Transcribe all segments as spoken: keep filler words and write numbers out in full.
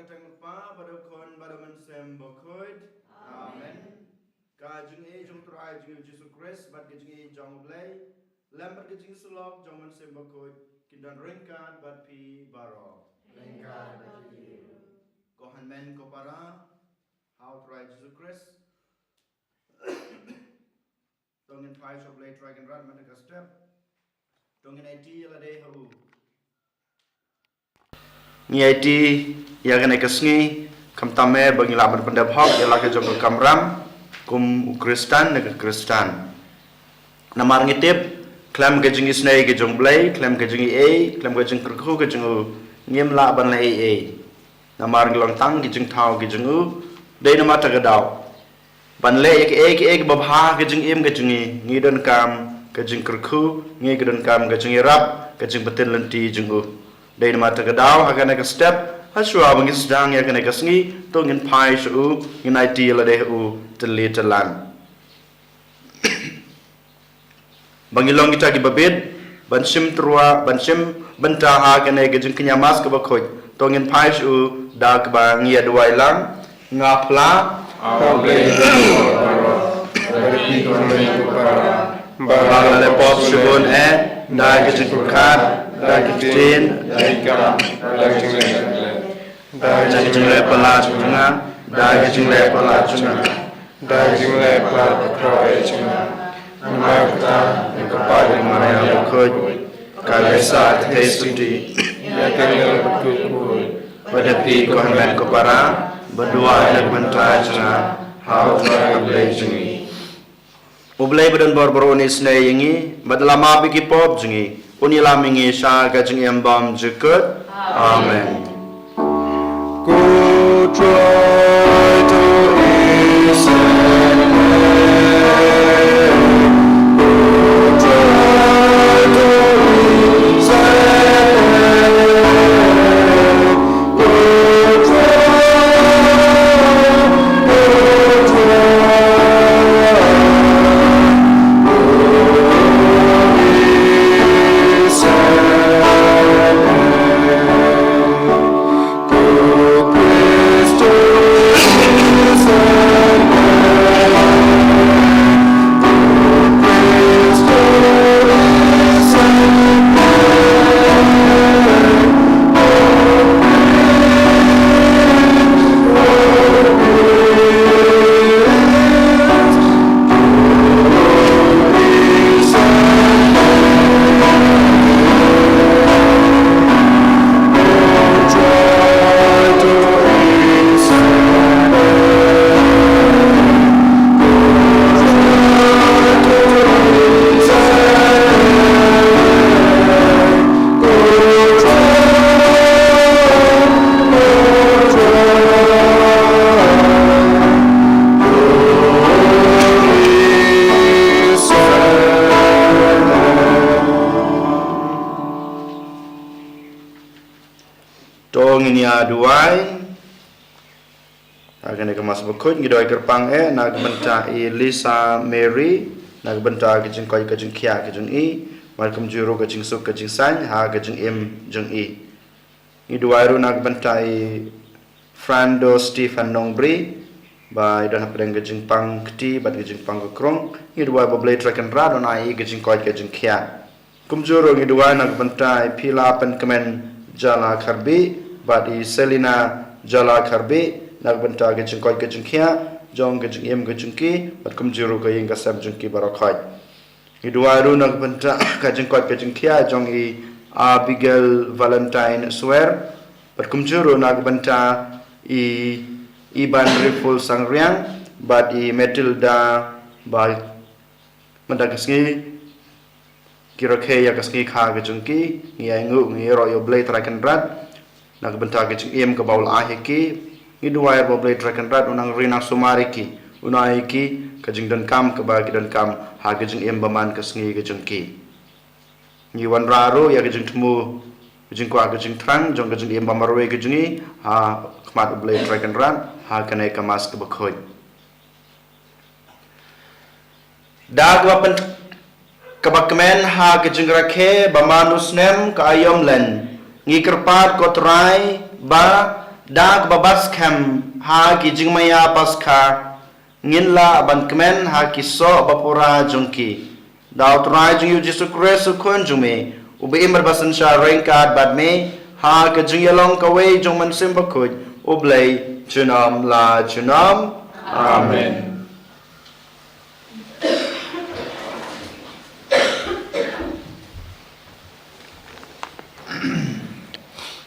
Kyrteng u Kpa bad u Khun bad u Mynsiem Bakhuid. Amen. Ka jingïeit jong u Trai jong ngi u Jisu Khrist bad ka jingïeit jong u Blei lem bad ka jingïasyllok jong u Mynsiem Bakhuid kin don ryngkat bad phi baroh. Ryngkat bad phi. Ko hynmen ko para ha u Trai Jisu Khrist. To ngin phai sha u Blei Trai Kynrad mynta ka step. To ngin aiti ïa lade ha u. Ngi aiti ïa kane ka sngi, khamtam eh ba ngi lah ban pyndep hok ïa la ka jong ka kamram kum u Khristan ne ka Khristan. Namar ngi tip khlem ka jingisynei ka jong u Blei, khlem ka jingaiei, khlem ka jingkyrkhu ka jong u, ngim lah ban leh ei ei. Namar ngi long tang ki jingthaw ki jong u. Dei namar kata ka daw ban leh ïa kiei kiei kiba bha ha ka jingim ka jong ngi, ngi donkam ka jingkyrkhu, ngi donkam ka jingïarap, ka jingbtin lynti jong u. Dei namar kata ka daw ha kane ka step, ha shuwa ba ngin sdang ïa kane ka sngi, to ngin phai sha u, ngin aiti ïa lade ha u, tylli tyllan. Ba ngi long kita kiba bit ban shim tyrwa, ban shim bynta ha kane ka jingkñia Mass kaba khuid, to ngin phai sha u da kaba ngi ïa duwai lang. Nga phla. Ba nga la leh pop shibun eh, da ka jingpyrkhat, da ka ktien, da ka jingleh. Da ka jingleh palat jong nga, da ka jingleh palat jong nga, da ka jingleh palat bakhraw eh jong nga. Namar kata, ïa ka kpa jong nga ïa ka khuid, ka leh sa ka thei sngewthuh ïa kane ka khuid. Bad ïa phi ko hynmen ko para, bad duwai na ka bynta jong nga ha u Trai U Blei jong ngi. U Blei ba don bor baroh un isynei ïa ngi, bad la map ïa ki pop jong ngi, un ïalam ïa ngi sha ka jingim bymjukut. Amen. To ngin ïa duwai. Ha kane ka Mass bakhuid ngi duwai kyrpang eh na ka bynta i Lisa Mary, na ka bynta ka jingkoit ka jingkhiah ka jong i, bad kumjuh ruh ka jingsuk ka jingsaiñ ha ka jingim jong i. Ngi duwai ruh na ka bynta i Frando Stephen Nongbri, ba i don hapdeng ka jingpang kti bad ka jingpang ka krung. Ngi duwai ba U Blei Trai Kynrad un ai i ka jingkoit ka jingkhiah. Kumjuh ruh ngi duwai na ka bynta i Phila Pynkmen Jala Kharbi, bad i Selina Jala Kharbi, na ka bynta ka jingkoit ka jingkhiah jong ka jingim ka jong ki, bad kumjuh ruh ka ïing ka sem jong ki baroh khoit. Ngi duwai ruh na ka bynta ka jingkoit ka jingkhiah jong i Abigail Valentine Swer, bad kumjuh ruh na ka bynta i Iban Riful Sangriang, bad i Matilda, ba mynta ka sngi ki rakhe ïa ka sngi kha ka jong ki, ngi ainguh ngi ïaroh ïa U Blei Trai Kynrad na ka bynta ka jingim kaba u la ai ha ki. Ngi duwai ba U Blei Trai Kynrad un nang ri nang sumar ïa ki, un ai ïa ki ka jingdonkam kaba ki donkam ha ka jingim ba man ka sngi ka jong ki. Ngi wanrah ruh ïa ka jingthmu, ka jingkwah ka jingthrang jong ka jingim ba marwei ka jong ngi ha khmat U Blei Trai Kynrad ha kane ka Mass kaba khuid. Da kaba pyn-, kaba kmen ha ka jingrakhe ba man u snem ka aïom len, ngi kyrpad ko Trai ba Da kaba bat skhem ha ki jingmaïa Paskha, ngin lah ban kmen ha ki soh bapura jong ki. Da U Trai jong ngi U Jisu Khrist U Khun jong me, uba im bad ba synshar ryngkat bad me ha ka jingïalong kawei jong U Mynsiem Bakhuid, U Blei, junom la junom. Amen.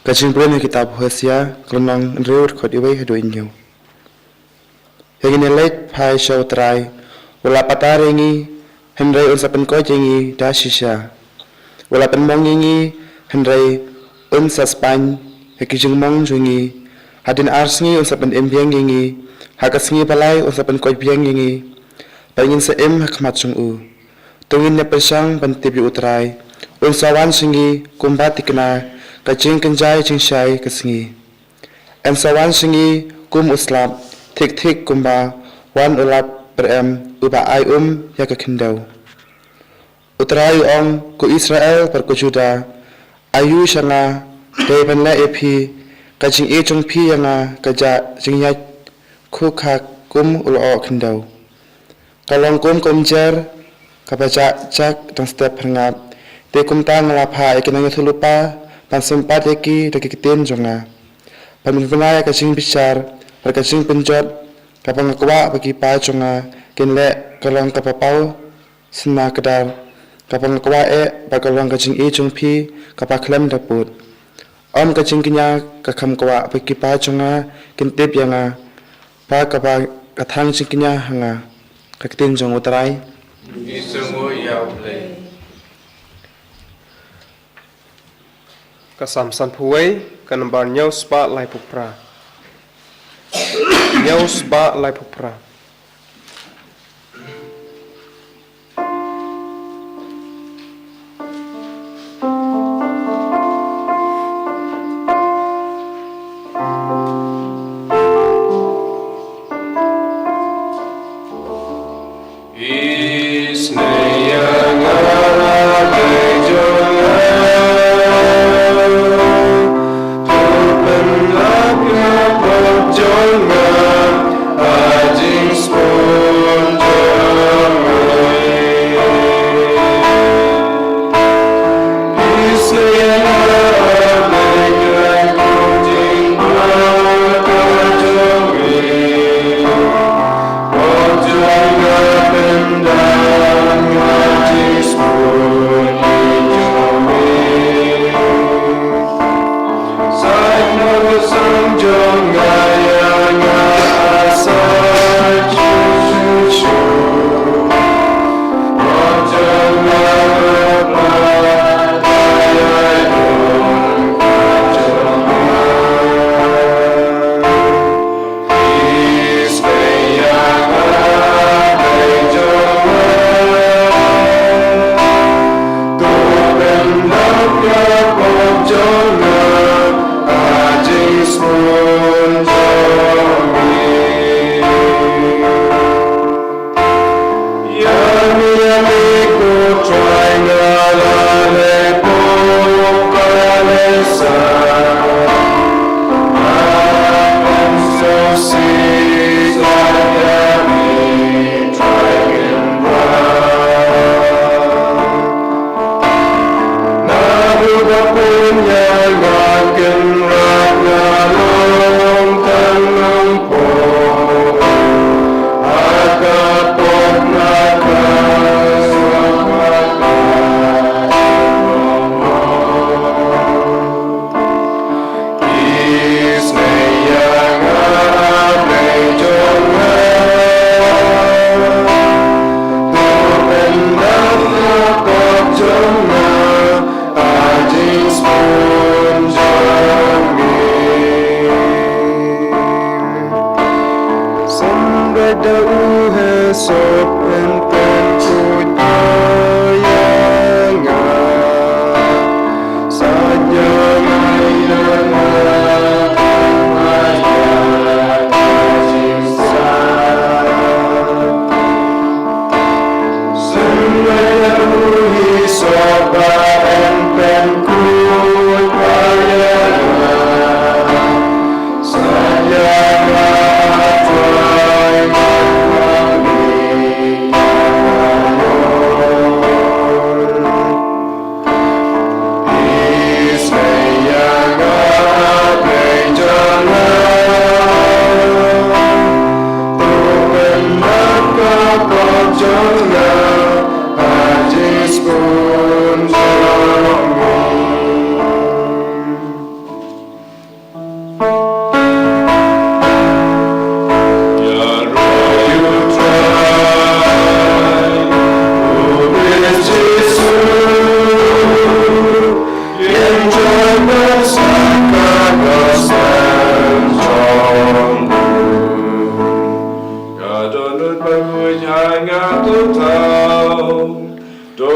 Ka jingpule na kitab Hosea, ka lynnong hynriew, dkhot wei haduh hynñiew. Ïa ngi ngi leit phai sha U Trai, u la patar ïa ngi, hynrei un sa pynkoit ïa ngi da shisha. U la pynmong ïa ngi, hynrei un sa spaiñ ïa ki jingmong jong ngi. Hadien ar sngi un sa pynim biang ïa ngi, ha ka sngi ba lai un sa pynkoit biang ïa ngi, ba ngin sa im ha khmat jong u. To ngin ïa pyrshang ban tip ïa U Trai, un sa wan sha ngi kumba thikna ka jingkynjai jingshai ka sngi. Un sa wan sha ngi kum u slap, thik thik kumba wan u lap pyrem uba ai um ïa ka khyndew. U Trai u ong, ko Israel bad ko Juda, aiu sha nga, dei ban leh ïa phi, ka jingïeit jong phi ïa nga ka jah jingïaid khukha kum u lyoh khyndew. Ka long kum ka umjer kaba jah jak dang step phyrngap. Te kumta nga la phah ïa ki nongïathuhlypa ban sympat ïa ki da ki ktien jong nga, ban pynbna ïa ka jingbishar bad ka jingpynjot. Kaba nga kwah ba ki paid jong nga kin leh ka long kaba paw synna kdar, kaba nga kwah eh ba ka long ka jingïeit jong phi kaba khlem da pud. Ym ka jingkñia ka kham kwah ba ki paid jong nga kin tip ïa nga, ba kaba ka thang jingkñia ha nga. Ka ktien jong U Trai. Ngi sngewnguh ïa U Blei. Ka Salm sanphew wei, ka nombar hynñiew spah laiphew phra. Hynñiew spah laiphew phra.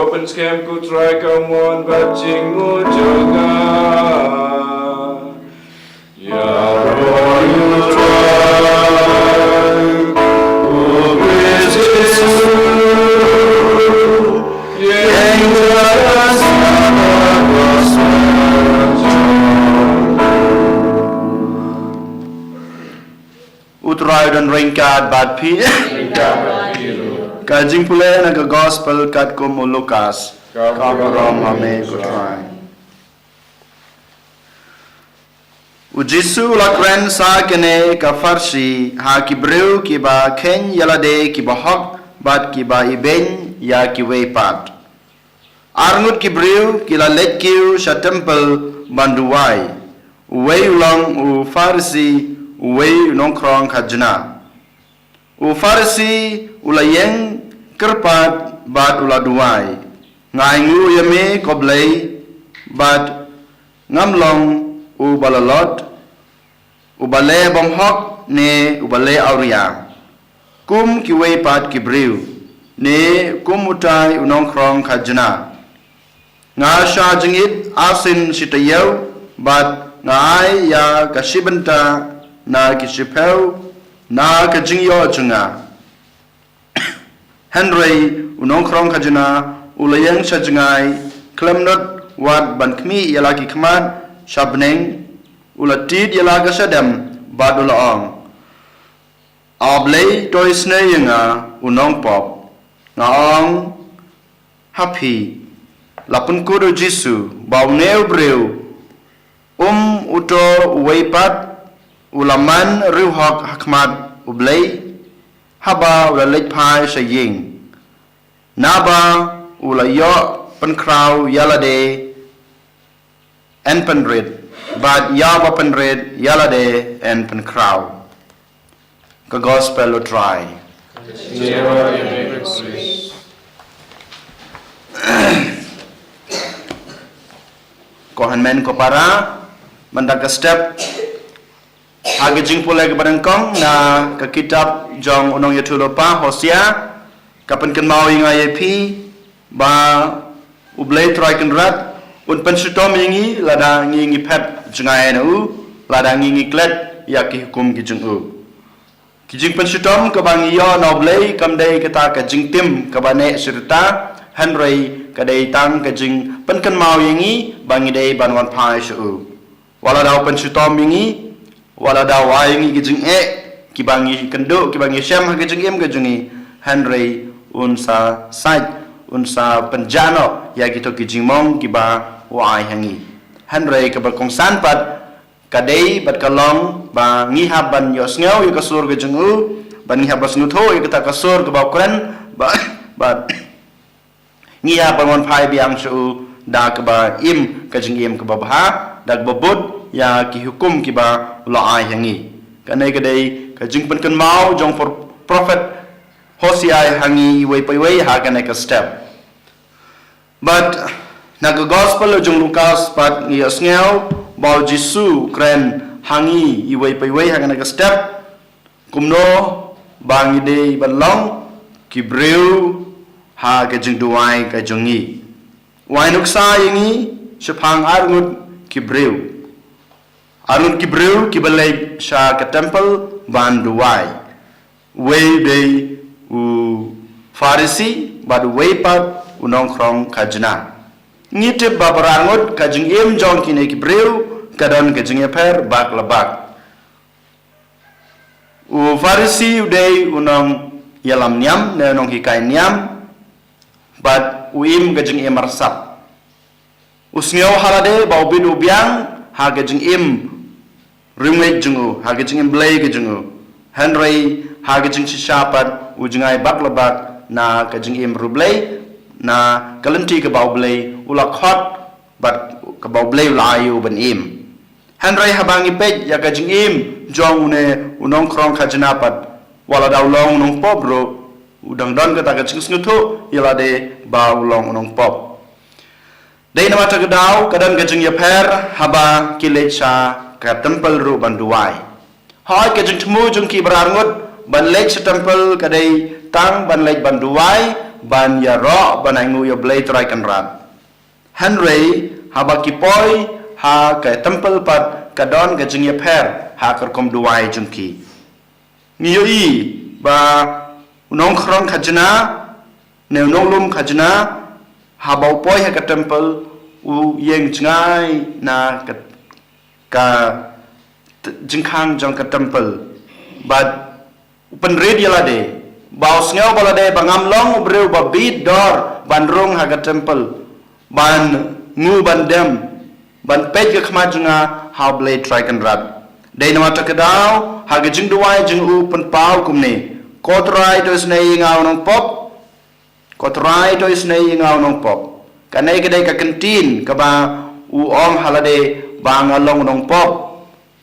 Pynskhem ko Trai ka mon bad jingmut jong nga. Ïaroh ïa U Trai, U Khrist Jisu, ïeng da ka snam bad ka snam jong U. U Trai u don ryngkat bad phi. Ryngkat bad phi ruh. Ka jingpule na ka Gospel katkum u Lukas. Ka burom ha me ko Trai. U Jisu u la kren sa kane ka pharshi ha ki briew kiba kheiñ ïa lade kiba hok bad kiba ibeiñ ïa kiwei pat. Arngut ki briew ki la leit kiew sha templ ban duwai. Uwei u long u Pharisi, uwei u nongkhrong khajna. U Pharisi u la ïeng kyrpad bad u la duwai, nga ainguh ïa me ko Blei, bad ngam long u balalot, u baleh bymhok ne u baleh awria kum kiwei pat ki briew, ne kum utai u nongkhrong khajna. Nga shah jingit arsien shi taïew, bad nga ai ïa ka shi bynta na ki shiphew na ka jingïoh jong nga. Hynrei u nongkhrong khajna u la ïeng sha jngai khlem nud wat ban khmih ïa la ki khmat sha bneng, u la tied ïa la ka shadem bad u la ong, A Blei, to isynei ïa nga u nongpop. Nga ong ha phi, la pynkut u Jisu ba une u briew, um uto uwei pat, u la man riewhok ha khmat U Blei, haba u la leit phai sha ïing. Naba u la ïoh pynkhraw ïa lade yn pynrit, bad ïa ba pynrit ïa lade yn pynkhraw. Ka Gospel U Trai. Ko hynmen ko para, mynta ka step ha ka jingpule kaba nyngkong na ka kitab jong u nongïathuhlypa Hosea, ka pynkynmaw ïa nga ïa phi ba U Blei Trai Kynrad un pynshitom ïa ngi lada ngi ngi phet jngai na u, lada ngi ngi klet ïa ki hukum ki jong u. Ki jingpynshitom kaba ngi ïoh na U Blei kam dei kata ka jingtim kaba neh shi rta, hynrei ka dei tang ka jingpynkynmaw ïa ngi ba ngi dei ban wan phai sha u. Wat la da u pynshitom ïa ngi, wat la da u ai ïa ngi ki jingeh kiba ngi kynduh, kiba ngi shem ha ki jingim ki jong ngi, hynrei un sa sait, un sa pynjah noh ïa kito ki jingmong kiba u ai ha ngi. Hynrei kaba kongsan pat ka dei bad ka long ba ngi hap ban ïohsngew ïa ka sur ka jong u, bad ngi hap ban sngewthuh ïa kata ka sur kaba u kren, ba, bad ngi hap ban wan phai biang sha u da kaba im ka jingim kaba bha, da kaba bud ïa ki hukum kiba u la ai ha ngi. Kane ka dei ka jingpynkynmaw jong pro-, prophet Hosea ha ngi iwei pa iwei ha kane ka step. Bad na ka Gospel jong u Lukas pat ngi ïohsngew ba u Jisu u kren ha ngi iwei pa iwei ha kane ka step, kumno ba ngi dei ban long ki briew ha ka jingduwai ka jong ngi. U ai nuksa ïa ngi shaphang arngut ki briew. Arngut ki briew kiba leit sha ka templ ban duwai. Uwei u dei u Pharisi bad uwei pat u nongkhrong khajna. Ngi tip ba baroh arngut ka jingim jong kine ki briew ka don ka jingïapher bak la bak. U Pharisi u dei u nongïalam niam ne u nonghikai niam, bad u im ka jingim arsap. U sngew ha lade ba u bit u biang ha ka jingim riewngeit jong u, ha ka jingim Blei ka jong u. Hynrei ha ka jingshisha pat u jngai bak la bak na ka jingim riewblei, na ka lynti kaba U Blei u la khot bad kaba U Blei u la ai ïa u ban im. Hynrei haba ngi peit ïa ka jingim jong une u nongkhrong khajna pat, wat la da u long u nongpop ruh, u dang don kata ka jingsngewthuh ïa lade ba u long u nongpop. Dei namar kata ka daw ka don ka jingïapher haba ki leit sha ka templ ruh ban duwai. Hooid, ka jingthmu jong ki baroh arngut ban leit sha templ ka dei tang ban leit ban duwai, ban ïaroh ban ainguh ïa U Blei Trai Kynrad. Hynrei haba ki poi ha ka templ pat ka don ka jingïapher ha ka rukom duwai jong ki. Ngi ïohi ba u nongkhrong khajna ne u nonglum khajna haba u poi ha ka templ u ïeng jngai na ka, ka t- jingkhang jong ka templ bad u pynrit ïa lade ba u sngew ba lade ba ngam long u briew ba bit dor ban rung ha ka templ ban nguh ban dem ban peit ka khmat jong nga ha U Blei Trai Kynrad. Dei namar kata ka daw ha ka jingduwai jong u pynpaw kumne, Ko Trai to isynei ïa nga u nongpop. Ko Trai to isynei ïa nga u nongpop. Kane ka dei ka kyntien kaba u ong ha lade ba nga long u nongpop.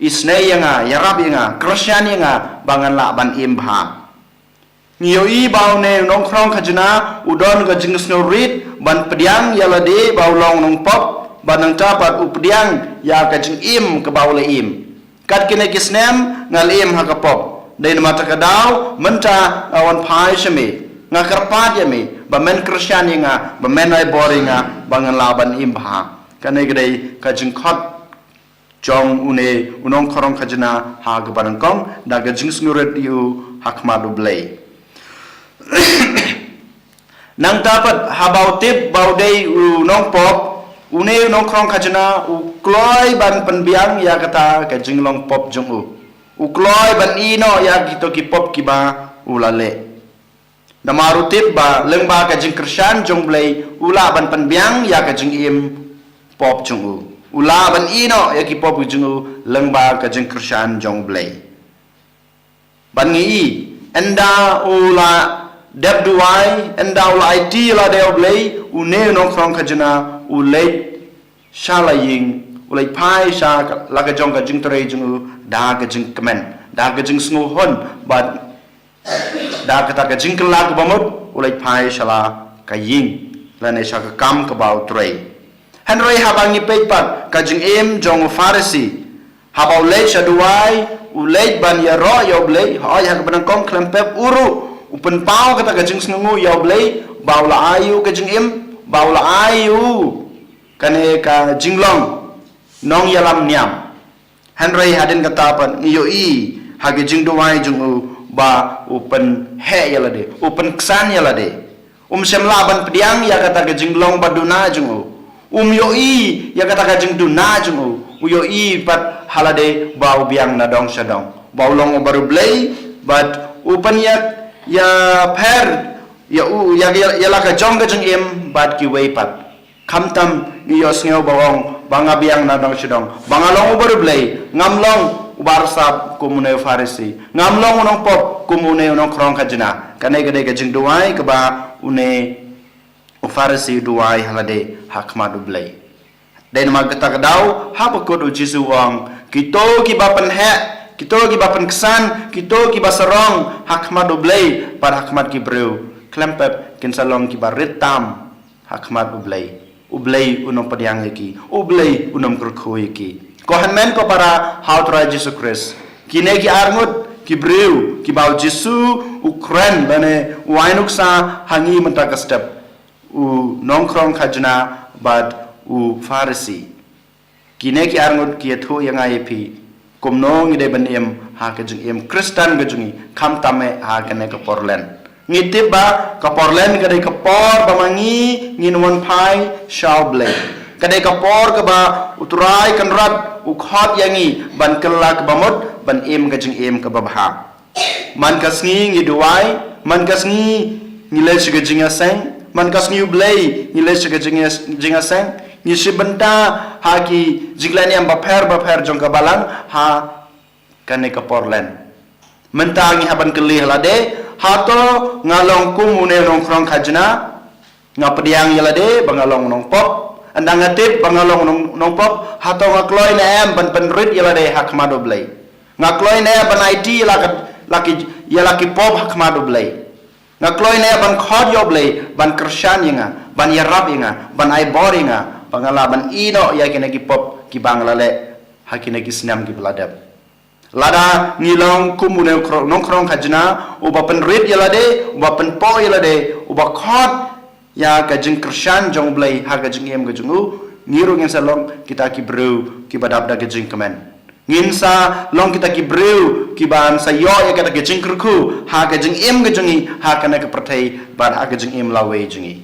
Isynei ïa nga, ïarap ïa nga, kyrshan ïa nga ba ngan lah ban im bha. Ngi ïohi ba une u nongkhrong khajna u don ka jingsngewrit ban pdiang ïa lade ba u long u nongpop, bad nangta pat u pdiang ïa ka jingim kaba u la im. Kat kine ki snem nga la im ha ka pop. Dei namar kata ka daw mynta nga wan phai sha me, nga kyrpad ïa me ba men kyrshan ïa nga, ba men ai bor ïa nga ba ngan lah ban im bha. Kane ka dei ka jingkhot jong une u nongkhrong khajna ha kaba nyngkong da ka jingsngewrit ïa u ha khmat U Blei. Nangta pat haba u tip ba u dei u nongpop, une u nongkhrong khajna u kloi ban pynbiang ïa kata ka jinglong pop jong u. U kloi ban ïehnoh ïa kito ki pop kiba u la leh. Namar u tip ba lyngba ka jingkyrshan jong U Blei u lah ban pynbiang ïa ka jingim pop jong u. U lah ban ïehnoh ïa ki pop jong u lyngba ka jingkyrshan jong U Blei. Ban ngi i, ynda u la dep duwai, ynda u la aiti ïa lade U Blei, une u nongkhrong khajna u leit sha la ïing, u leit phai sha la ka jong ka jingtrei jong u da ka jingkmen, da ka jingsngewhun bad da kata ka jingkylla kaba mut u leit phai sha la ka ïing lane sha ka kam kaba u trei. Hynrei haba ngi peit pat ka jingim jong u Pharisi, haba u leit sha duwai, u leit ban ïaroh ïa U Blei, hooid ha kaba nyngkong khlem pep u ruh u pynpaw kata ka jingsngewnguh ïa U Blei ba u la ai u ka jingim, ba u la ai u kane ka jinglong nongïalam niam. Hynrei hadien kata pat ngi ïohi ha ka jingduwai jong u ba u pynheh ïa lade, u pynksan ïa lade. Um shym lah ban pdiang ïa kata ka jinglong ba duna jong u. Um ïohi ïa kata ka jingduna jong u. U ïohi pat ha lade ba u biang na dong sha dong, ba u long u baroh blei, bad u pynïap ïapher ïa u ïa, ïa, ïa la ka jong ka jingim bad kiwei pat. Khamtam ngi ïohsngew ba ong ba nga biang na dong sha dong, ba nga long u baroh blei, ngam long u barsap kum une u Pharisi, ngam long u nongpop kum une u nongkhrong khajna. Kane ka dei ka jingduwai kaba une u Pharisi u duwai ha lade ha khmat U Blei. Dei namar kata ka daw haba kut u Jisu u ong, kito kiba pynheh, kito kiba pynksan, kito kiba sarong ha khmat U Blei bad ha khmat ki briew khlem pep kin sa long kiba rit tam ha khmat U Blei. U Blei un ym pdiang ïa ki, U Blei un ym kyrkhu ïa ki. Ko hynmen ko para ha U Trai Jisu Khrist, kine ki arngut ki briew kiba u Jisu u kren lane u ai nuksa ha ngi mynta ka step, u nongkhrong khajna bad u Pharisi. Kine ki arngut ki ïathuh ïa nga ïa phi kumno ngi dei ban im ha ka jingim Khristan ka jong ngi, khamtam eh ha kane ka por Lent. Ngi tip ba ka por Lent ka dei ka por ba ma ngi ngin wan phai sha U Blei. Ka dei ka por kaba U Trai Kynrad u khot ïa ngi ban kylla kaba mut, ban im ka jingim kaba bha. Man ka sngi ngi duwai, man ka sngi ngi leit sha ka jingïaseng, man ka sngi U Blei ngi leit sha ka jingïas-, jingïaseng, ngi shim bynta ha ki jingkhlaiñ niam bapher bapher jong ka balang ha kane ka por Lent. Mynta ngi hap ban kylli ha lade, hato nga long kum une u nongkhrong khajna? Nga pdiang ïa lade ba nga long u nongpop. Ynda nga tip ba nga long u nong, nongpop, hato nga kloi ne em ban pynrit ïa lade ha khmat U Blei? Nga kloi ne em ban aiti ïa la ka, la ki, ïa la ki pop ha khmat U Blei? Nga kloi ne em ban khot ïa U Blei ban kyrshan ïa nga, ban ïarap ïa nga, ban ai bor ïa nga ba nga lah ban ïehnoh ïa kine ki pop kiba nga la leh ha kine ki snem kiba la dep? Lada ngi long kum une u nongkhrong khajna, uba pynrit ïa lade, uba pynpoh ïa lade, uba khot ïa ka jingkyrshan jong U Blei ha ka jingim ka jong u, ngi ruh ngin sa long kita ki briew kiba dap da ka jingkmen. Ngin sa long kita ki briew kiban sa ïoh ïa kata ka jingkyrkhu ha ka jingim ka jong ngi ha kane ka pyrthei bad ha ka jingim lawei jong ngi.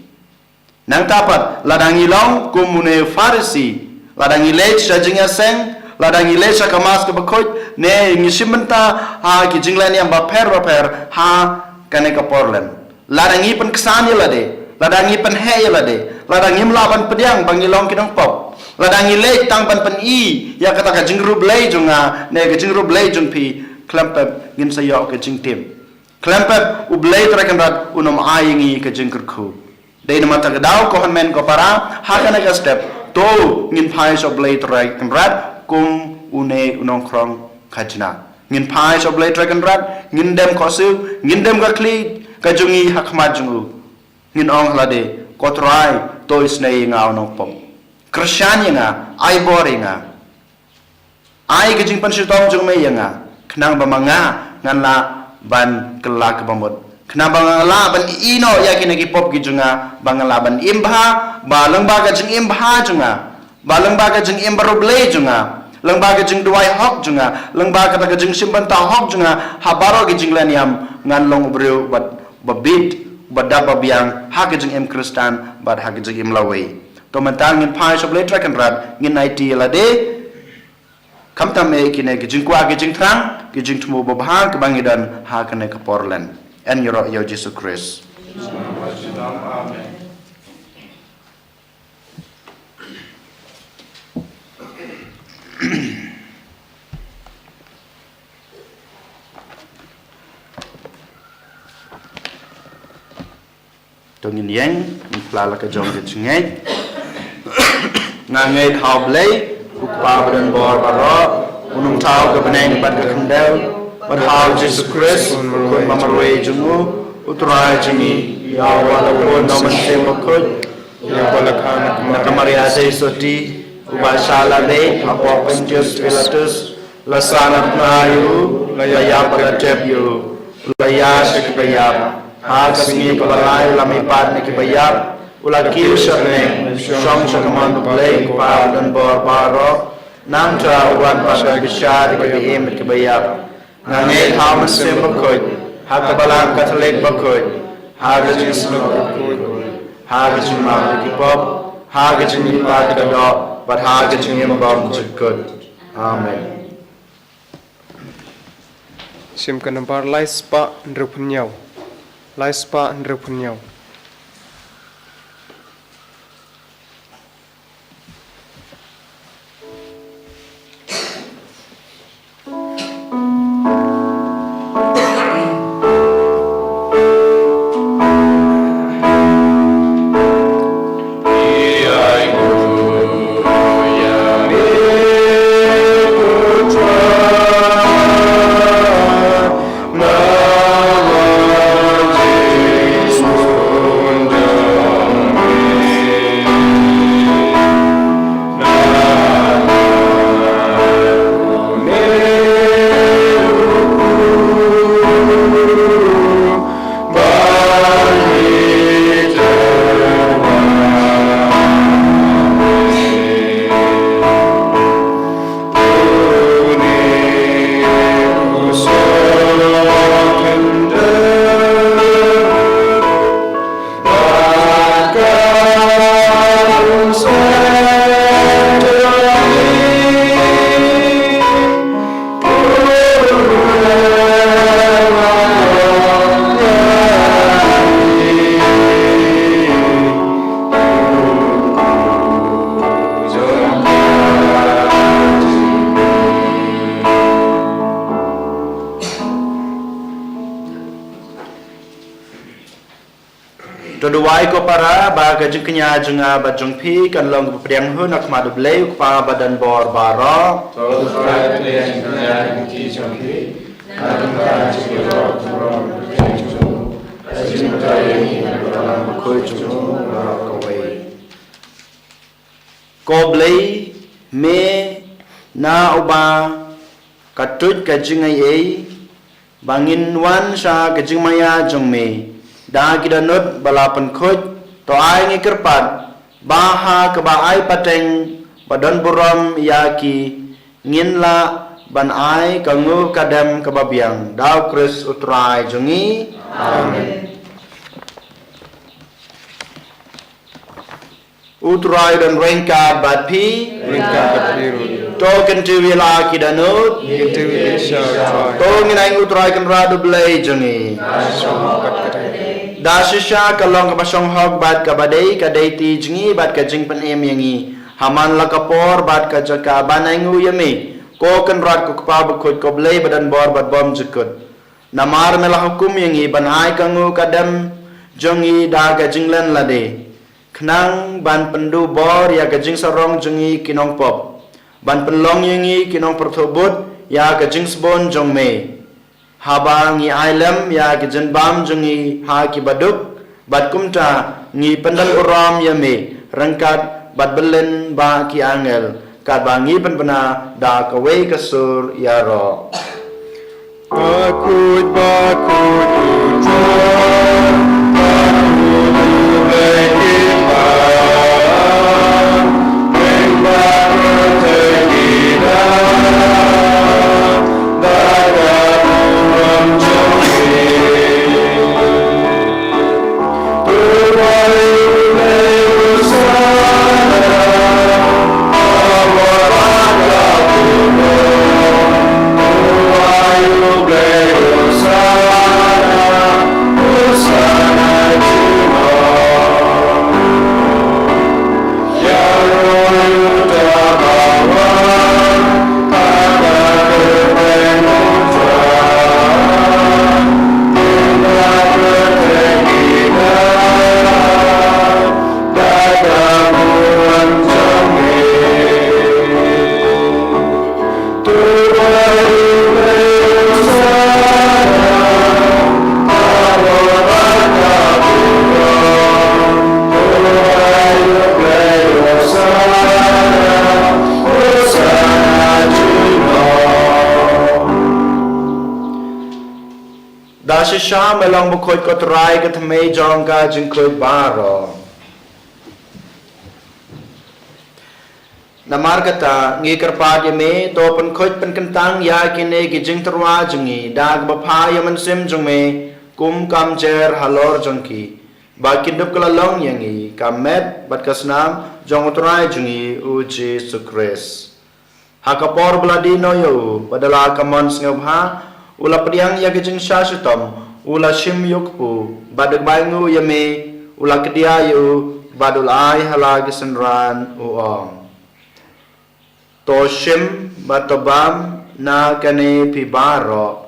Nangta pat, lada ngi long kum une u Pharisi, lada ngi leit sha jingïaseng, lada ngi leit sha ka Mass kaba khuid, ne ngi shim bynta ha ki jingleh niam bapher bapher ha kane ka por lem. Lada ngi pynksan ïa lade, lada ngi pynheh ïa lade, lada ngim lah ban pdiang ba ngi long ki nongpop, lada ngi leit tang ban pyni ïa kata ka jingïarap Blei jong nga ne ka jingïarap Blei jong phi, khlem pep ngin sa ïoh ka jingtim. Khlem pep U Blei Trai Kynrad un ym ai ïa ngi ka jingkyrkhu. Dei namar kata ka daw, ko hynmen ko para, ha kane ka step, to ngin phai sha U Blei Trai Kynrad kum une u nongkhrong khajna. Ngin phai sha U Blei Trai Kynrad, ngin dem khohsiew, ngin dem ka khlieh ka jong ngi ha khmat jong u. Ngin ong ha lade, ko Trai, to isynei ïa nga u nongpop. Kyrshan ïa nga, ai bor ïa nga. Ai ka jingpynshitom jong me ïa nga, khnang ba ma nga ngan lah ban kylla kaba mut. Khnang ba ngan lah ban ïehnoh ïa kine ki pop ki jong nga, ba ngan lah ban im bha, ba lyngba ka jingim bha jong nga, ba lyngba ka jingim baroh Blei jong nga, lyngba ka jingduwai hok jong nga, lyngba kata ka jingshim bynta hok jong nga ha baroh ki jingleh niam, ngan long u briew ba, ba bit, ba dap ba biang ha ka jingim Khristan bad ha ka jingim lawei. To mynta ngin phai sha U Blei Trai Kynrad, ngin aiti ïa lade. Khamtam eh kine ki jingkwah ki jingthrang, ki jingthmu babha kiba ngi don ha kane ka por lem. Yn ïaroh ïa U Jisu Khrist. Amen. To ngin ïeng, ngin phla la ka jong ka jingngeit. Nga ngeit ha U Blei, U Kpa ba don bor baroh, U Nongthaw ka bneng bad ka khyndew, bad ha U Jisu Khrist, U Khun ba marwei jong u, U Trai jong ngi, ïa uba la bun da U Mynsiem Bakhuid, ïa uba la kha na ka Maria Theisotti, uba la shah lade hapoh Pontius Pilatus, la sah na tnga ïa u, la ïap bad la tep ïa u, la ïaid sha kiba ïap. Ha ka sngi kaba lai la mihpat na kiba ïap, u la kiew sha bneng, shong sha ka mon U Blei U Kpa ba don bor baroh. Nangta u wan pat ban bishar ïa kiba im bad kiba ïap. Nga ngeit ha U Mynsiem Bakhuid, ha ka Balang Katholik bakhuid, ha ka jingsnoh bakhuid, ha ka jingmap ïa ki pop, ha ka jingmihpat ka doh, bad ha ka jingim bymjukut. Amen. Shim ka nambar lai spah hynriew phew hynñiew. Lai spah hynriew phew hynñiew. To duwai ko para ba ka jingkñia jong nga bad jong phi kan long kaba pdiang hun ha khmat U Blei U Kpa ba don bor baroh. To duwai ka jingkñia jong phi. Ko Blei, me na uba Ka tuid ka jingaiei ba ngin wan sha ka jingmaïa jong me da ki dohnud ba la pynkhuid, to ai ngi kyrpad ba ha kaba ai pateng ba don burom ïa ki, ngin lah ban ai ka nguh ka dem kaba biang. Da U Khrist U Trai jong ngi. Amen. U Trai don ryngkat bad phi. Ryngkat bad phi ruh. To kyntiew ïa la ki dohnud. Kyntiew ïa sha U Trai. To ngin ai U Trai Kynrad U Blei jong ngi. Da shisha ka long kaba shong hok bad kaba dei ka dei ti jong ngi bad ka jingpynim ïa ngi ha man la ka por bad ka jaka ban ai nguh ïa me, ko Kynrad ko Kpa bakhuid, ko Blei ba don bor bad bymjukut. Namar me la hukum ïa ngi ban ai ka nguh ka dem jong ngi da ka jinglen lade, khnang ban pynduh bor ïa ka jingsarong jong ngi ki nongpop, ban pynlong ïa ngi ki nongpyrthuh bud ïa ka jingsbun jong me, haba ngi ai lem ïa ka jingbam jong ngi ha ki baduk, bad kumta ngi pyndonburom ïa me ryngkat bad byllien bad ki angel, katba ngi pynbna da kawei ka sur ïaroh. Bakhuid, bakhuid U Trai, bakhuid U Blei Kpa, Kynrad baroh ki da, da ka burom jong me. Da shisha me long bakhuid ko Trai, ka thymmei jong ka jingkhuid baroh. Namar kata ngi kyrpad ïa me, to pynkhuid pynkyntang ïa kine ki jingtyrwa jong ngi da kaba pha ïa u Mynsiem jong me, kum ka mynjur halor jong ki, ba kin dup kylla long ïa ngi ka met bad ka snam jong U Trai jong ngi U Jisu Khrist. Ha ka por ba la die noh ïa u, bad da la ka mon sngewbha, u la pdiang ïa ka jingshah shitom, u la shim ïa u kpu, bad da kaba ainguh ïa me, u la kdiah ïa u, bad u la ai ha la ki synran, u ong: To shim bad to bam na kane phi baroh,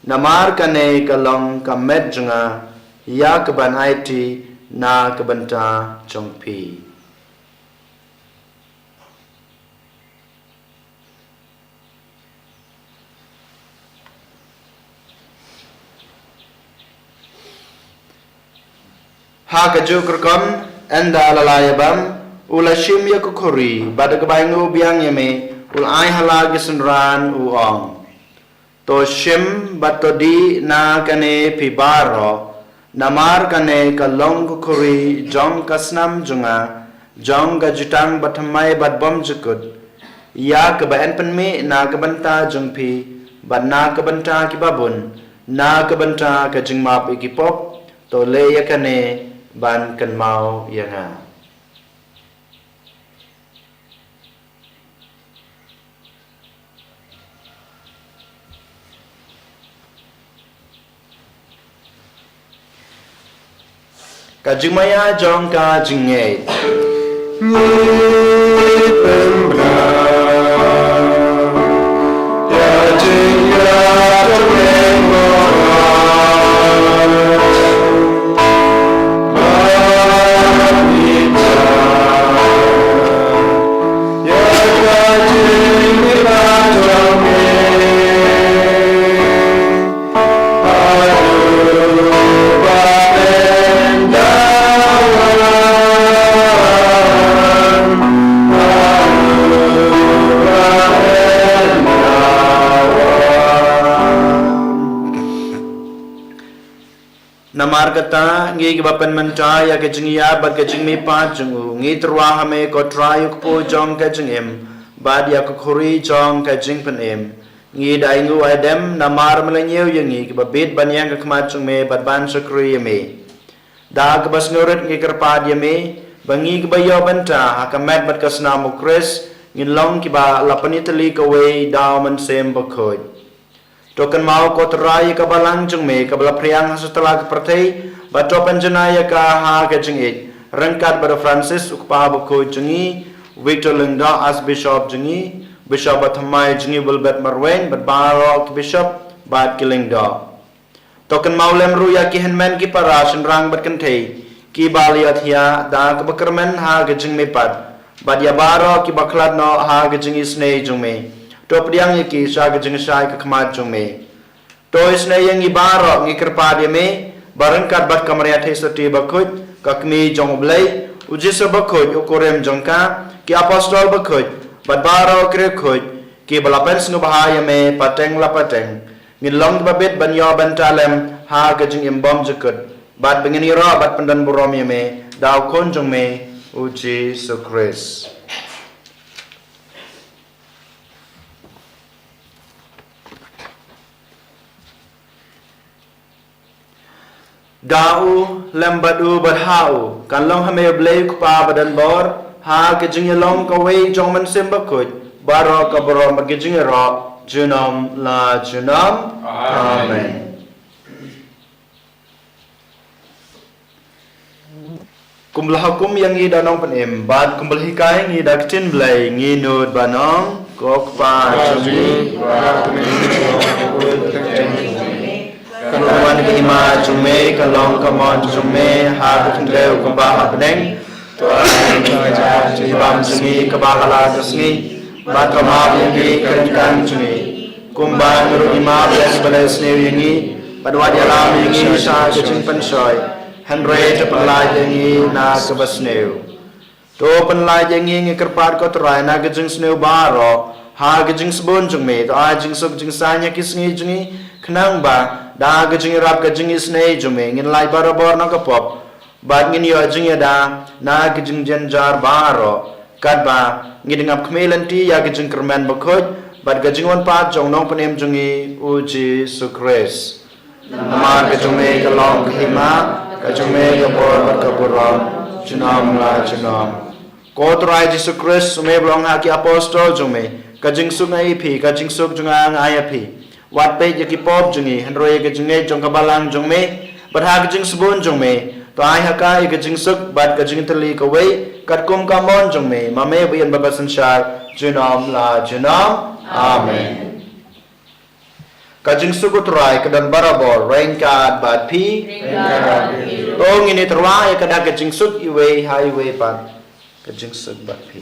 namar kane ka long ka met jong nga, ïa kaban aiti na ka bynta jong phi. Ha kajuh ka rukom, ynda la la ïa bam, u la shim ïa ka khuri, bad da kaba ainguh biang ïa me, u la ai ha la ki synran, u ong: To shim bad to dih na kane phi baroh, namar kane ka long ka khuri jong ka snam jong nga, jong ka jutang bathymmai bad bymjukut, ïa kaba yn pynmih na ka bynta jong phi bad na ka bynta kiba bun, na ka bynta ka jingmap ïa ki pop. To leh ïa kane ban kynmaw ïa nga. Ka jingmaïa jong ka jingngeit. Ngi pynbna ïa jingïaid jong me, ko Trai. Namar kata, ngi kiba pynmynta ïa ka jingïap bad ka jingmihpat jong u, ngi tyrwa ha me ko Trai u kpu jong ka jingim, bad ïa ka khuri jong ka jingpynim. Ngi da ainguh aidem namar me la ñiew ïa ngi kiba bit ban ïeng ha khmat jong me bad ban shakri ïa me. Da kaba sngewrit ngi kyrpad ïa me ba ngi kiba ïoh bynta ha ka met bad ka snam u Khrist ngin long kiba la pynïatylli kawei da u Mynsiem Bakhuid. To kynmaw ko Trai ïa ka balang jong me kaba la phriang ha satlak ka pyrthei, bad to pynjanai ïa ka ha ka jingïeit ryngkat bad u Francis u kpa bakhuid jong ngi, Victor Lyngdoh Archbishop jong ngi, Bishop bathymmai jong ngi Wilbert Marwein bad baroh ki bishop bad ki lyngdoh. To kynmaw lem ruh ïa ki hynmen ki para shynrang bad kynthei kiba la ïohthiah da kaba kyrmen ha ka jingmihpat, bad ïa baroh kiba khlad noh ha ka jingisynei jong me. To pdiang ïa ki sha ka jingshai ka khmat jong me. To isynei ïa ngi baroh, ngi kyrpad ïa me ba ryngkat bad ka Maria Theisotti bakhuid, ka Kmie jong u Blei, u Jisu bakhuid u kurim jong ka, ki apostol bakhuid, bad baroh ki riewkhuid kiba la pynsngewbha ïa me pateng la pateng, ngin long kiba bit ban ïoh bynta lem ha ka jingim bymjukut, bad ba ngin ïaroh bad pyndonburom ïa me da u Khun jong me, u Jisu Khrist. Da u, lem bad u, bad ha u, kan long ha me u Blei u Kpa badonbor, ha ka jingïalong kawei jong u Mynsiem Bakhuid, baroh ka burom bad ka jingïaroh junom la junom. Amen. Amen. Kumba la hukum ïa ngi da u Nongpynim, bad kumba la hikai ïa ngi da ka ktien Blei, ngi nud ban ong, ko Kpa jong ngi, kan wan ka hima jong me, kan long ka mon jong me ha ka khyndew kumba ha bneng. To ai ïa ngi ka jingim jong ngi kaba ha la ka sngi, bad to map ïa ngi ki ryngkang jong ngi, kumba ngi ruh ngi map ïa kiba leh sniew ïa ngi, bad wat ïalam ïa ngi sha ka jingpynshoi, hynrei to pynlait ïa ngi na kaba sniew. To pynlait ïa ngi, ngi kyrpad ko Trai, na ka jingsniew baroh, ha ka jingsbun jong me, to ai jingsuk jingsaiñ ha ki sngi jong ngi, khnang ba da ka jingïarap ka jingisynei jong me ngin lait barabor na ka pop, bad ngin ïoh jingïada na ka jingjynjar baroh, katba ngi dang ap khmih lynti ïa ka jingkyrmen bakhuid bad ka jingwanpat jong u Nongpynim jong ngi u Jisu Khrist. Namar ka jong me ka long ka hima, ka jong me ka bor bad ka burom, junom la junom. Ko Trai Jisu Khrist, ume ba la ong ha ki apostol jong me, ka jingsuk nga ai ïa phi, ka jingsuk jong nga nga ai ïa phi. Wat peit ïa ki pop jong ngi, hynrei ïa ka jingngeit jong ka balang jong me, bad ha ka jingsbun jong me, to ai ha ka ïa ka jingsuk bad ka jingtylli kawei, katkum ka mon jong me, ma me ba ïeit bad ba synshar, junom la junom. Amen. Ka jingsuk u Trai ka don barabor ryngkat bad phi. To ngin ïatyrwa ïa ka da ka jingsuk iwei ha iwei pat. Ka jingsuk bad phi.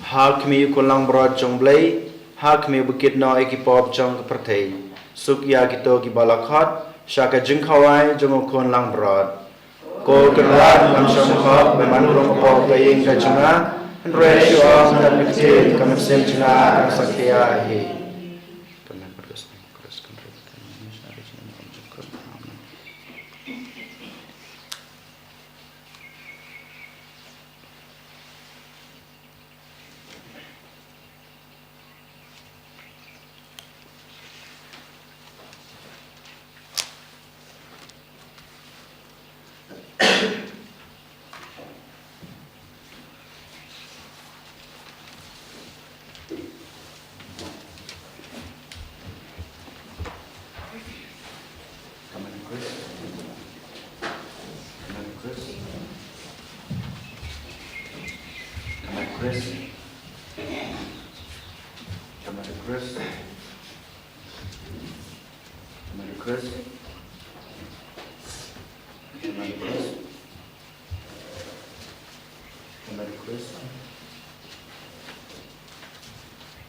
Ha khmih u Khun langbrot jong U Blei, ha khmih ba kit noh ïa ki pop jong ka pyrthei. Suk ïa kito kiba la khot sha ka jingkhawai jong u Khun langbrot. Ko Kynrad, ngam shym hok ban wan rung hapoh ka ïing ka jong nga, hynrei shu ong tang ka ktien, ka mynsiem jong nga kan sa khia hi. Chris. Tomato Chris. Tomato Chris. Tomato Chris. Tomato Chris.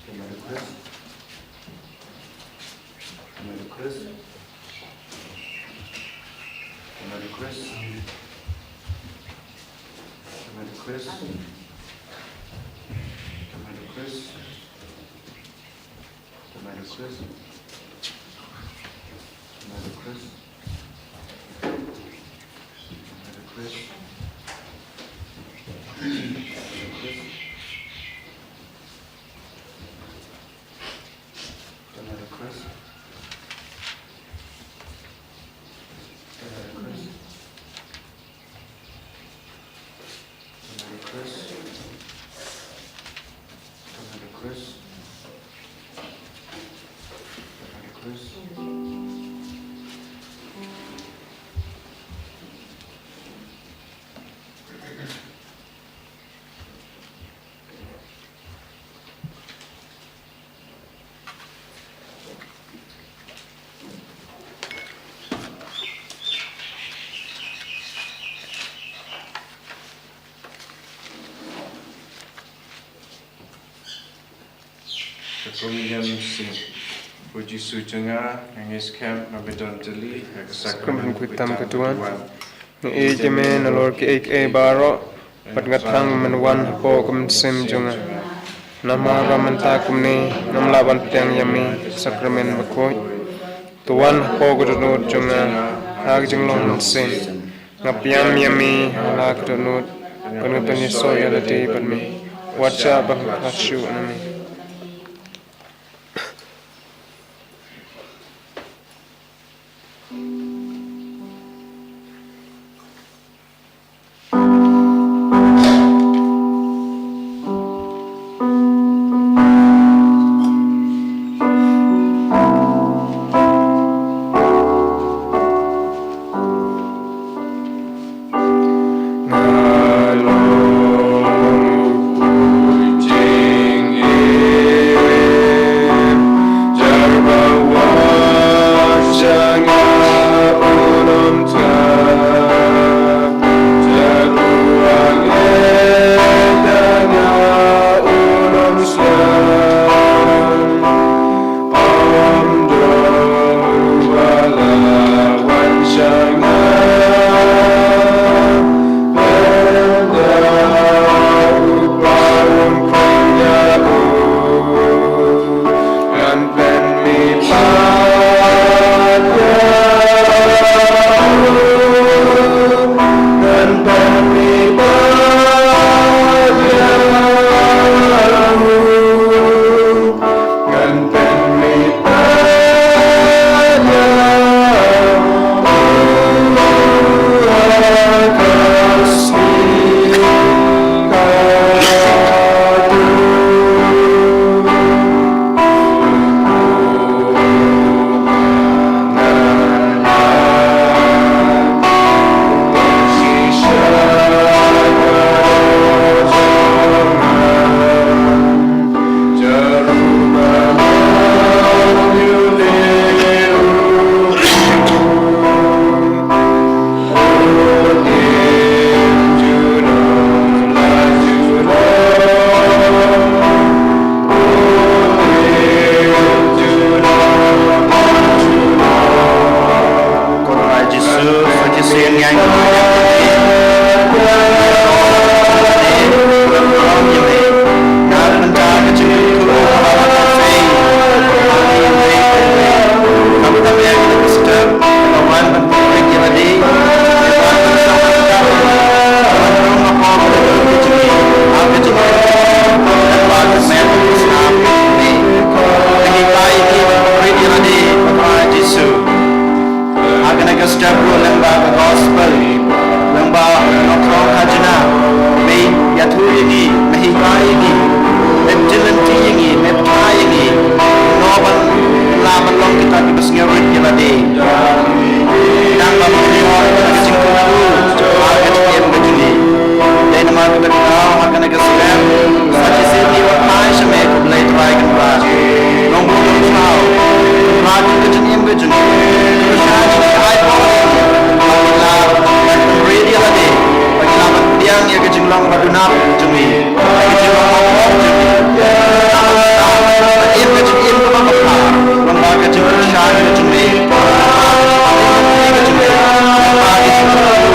Tomato Chris. Tomato Chris. Tomato Chris. Tomato Chris. Tomato Chris. Tomato Chris. Tomato Chris. Tomato Chris. Tomato Chris. Tomato Chris. Tomato Chris. Tomato Chris. Tomato Chris. Tomato Chris. Ka kum ïam sing. Ko Jisu jong nga, nga ngeit skhem ba me don tylli ha ka sakramen khuid tam ka Duwan. Nga ïeit ïa me nalor kiei kiei baroh, bad nga thrang ba men wan hapoh ka mynsiem jong nga. Namar ba mynta kumne ngam lah ban pdiang ïa me ha ka sakramen bakhuid. To wan hapoh ka dohnud jong nga ha ka jinglong mynsiem. Nga pdiang ïa me ha la ka dohnud, ba ngan ïasoh ïa lade bad me. Wat shah ban khlad shuh na me. Ko Trai Jisu, sa shisien ngi ai nguh ïa me. Ha kane ka step ruh lyngba ka gospel, lyngba ka nongkhrong khajna, me ïathuh ïa ngi, me hikai ïa ngi, me jylliew ïa ngi, me pynthei ïa ngi, kumno ban lah ban long kita kiba sngewrit ïa lade. Nang ba ngi ïoh ïa ka jingkyrkhu ha ka jingim ka jong ngi. Dei namar kata ka daw ha kane ka step Ai Kynrad, Nongbuh Nongthaw, Kynrad jong ka jingim ka jong ngi. Kyrshan ïa ngi, ai por ïa ngi ba ngin lah ban pynrit ïa lade, ba ngin lah ban pdiang ïa ka jinglong ba duna jong ngi, ïa ka jinglong ba pop jong ngi. Ba im ka jingim kaba phylla, lyngba ka jingkyrshan ka jong ngi. Ka jingim ka jong ngi, ka jingim ka jong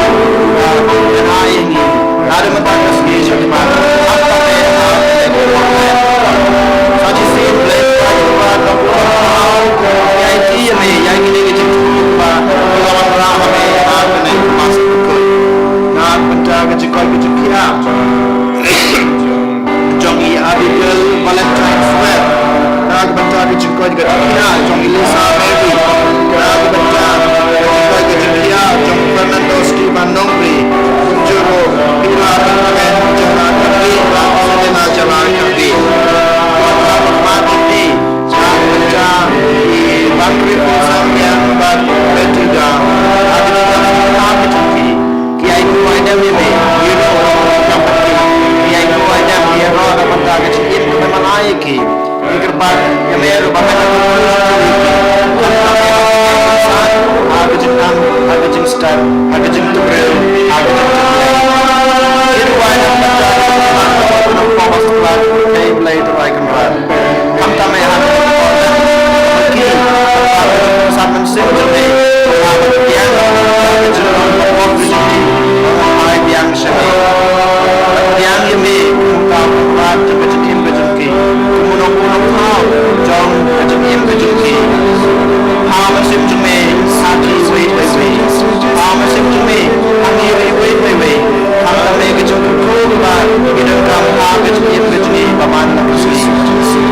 ngi. Lada mynta ka sngi sha khmat, ap tang ïa ka, sa shisien Blei Trai Kynrad, ïa iti ïa me ïa kine ki jingthmu ba ki la wanrah ha me ha kane ka Mass Bakhuid. Na ka bynta ka jingkoit ka jingkhiah jong i Abigail Valentine Sweat, na ka bynta ka jingkoit ka jingkhiah jong i Lisa Mary, na ka bynta ka jingkoit ka jingkhiah jong Fernando Stephen Nongri, kumjuh ruh Pira Benjamin Jala Kyrpei bad Selena Jala Kyrpei. Ki ïa bynta i Bangri Pulsang Riang bad Betty Ga, ha ka jingdon ha ka jingpyrkhat ki ai nguh ai dem ïa me, ïa ruh ki ai nguh ai dem ïa ruh na ka bynta ka jingim kaba me ai ïa ki. Ngi kyrpad ïa me ruh ba me ha ka jingdon, ha ka jingstad, ha ka jingtymmen, ha ka jingtymmen. Ïa ruh ai dem bad ka jingim kaba me ai ïa ki. Blei Trai Kynrad. Khamtam ïa ha ki, ha ka jingpyrsad mynsiem jong me, ha ka jingpyniaid, ha ka jinglong ka pop ka jong me, ha ka jingpyniaid sha me. Pynïaid ïa me kum ka Kynrad jong ka jingim ka jong ki, kum u Nongbuh Nongthaw jong ka jingim ka jong ki. Ha mynsiem jong me, ha ki iwei pa iwei. Ha mynsiem jong me, ha ngi ruh iwei pa iwei. Khamtam ïa ka jingkyrkhu kaba ngi donkam ha ka jingim ka jong ngi ba man la ka sngi.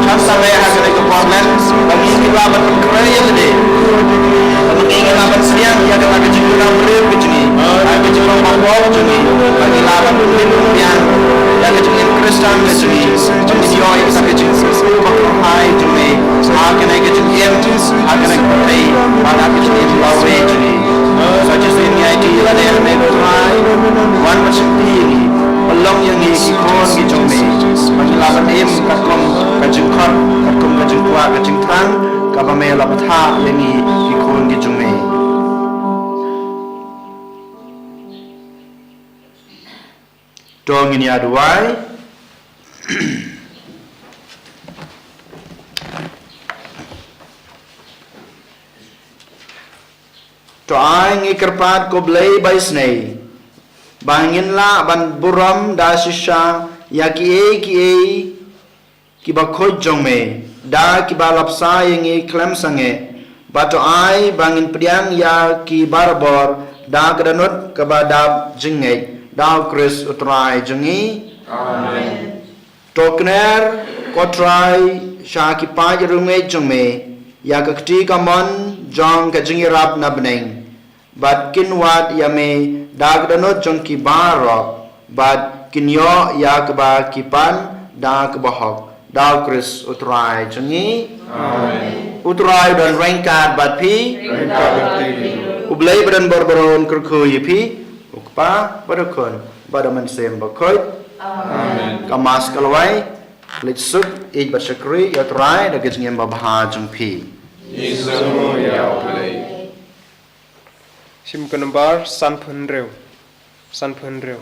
Khamtam ïa ha kane ka por lem ba ngi ngi lah ban pynkhreh ïa lade, ba ngi ngi lah ban pdiang ïa kata ka jingkyrkhu briew ka jong ngi, ha ka jinglong ba pop jong ngi, ba ngi lah ban pynlip pynbiang ïa ka jingim Khristan ka jong ngi, ba ngi ïoh ïa kata ka jingkyrkhu ba kyrhai jong me ha kane ka jingim, ha kane ka pyrthei bad ha ka jingim ba wei jong ngi. Sa shisien ngi aiti ïa lade ha me ko Trai, wan ban shakri ïa ngi, pynlong ïa ngi ki khun ki jong me, ba ngin lah ban im katkum ka jingkhot, katkum ka jingkwah, ka jingthrang kaba me la bthah ïa ngi ki khun ki jong me. To ngin ïa duwai. To ai ngi kyrpad ko Blei ba isynei, ba ngin lah ban burom da shisha ïa kiei kiei kiba khuid jong me, da kiba la bsa ïa ngi khlem sangeh, bad to ai ba ngin pdiang ïa ki barabor da ka dohnud kaba dap jingngeit, da u Khrist u Trai jong ngi. Amen. To kner ko Trai sha ki paid riewngeit jong me ïa ka kti kamon jong ka jingïarap na bneng, bad kin wad ïa me da ka dohnud jong ki baroh, bad kin ïoh ïa kaba ki pan da kaba hok, da u Khrist u Trai jong ngi. Amen. U Trai u don ryngkat bad phi. Ryngkat bad phi. U Blei ba don bor baroh un kyrkhu ïa phi, u Kpa bad u Khun bad u Mynsiem Bakhuid. Amen. Ka Mass ka la wai. Leit suk, ïeit bad shakri ïa u Trai da ka jingim babha jong phi. Ngi sngew ïa u Blei. Shim ka nombar sanphew hynriew. Sanphew hynriew.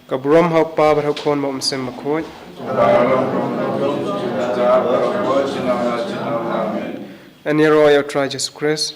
Ka burom ha u Kpa bad ha u Khun bad ha u Mynsiem Bakhuid. Yn ïaroh ïa u Trai Jisu Khrist.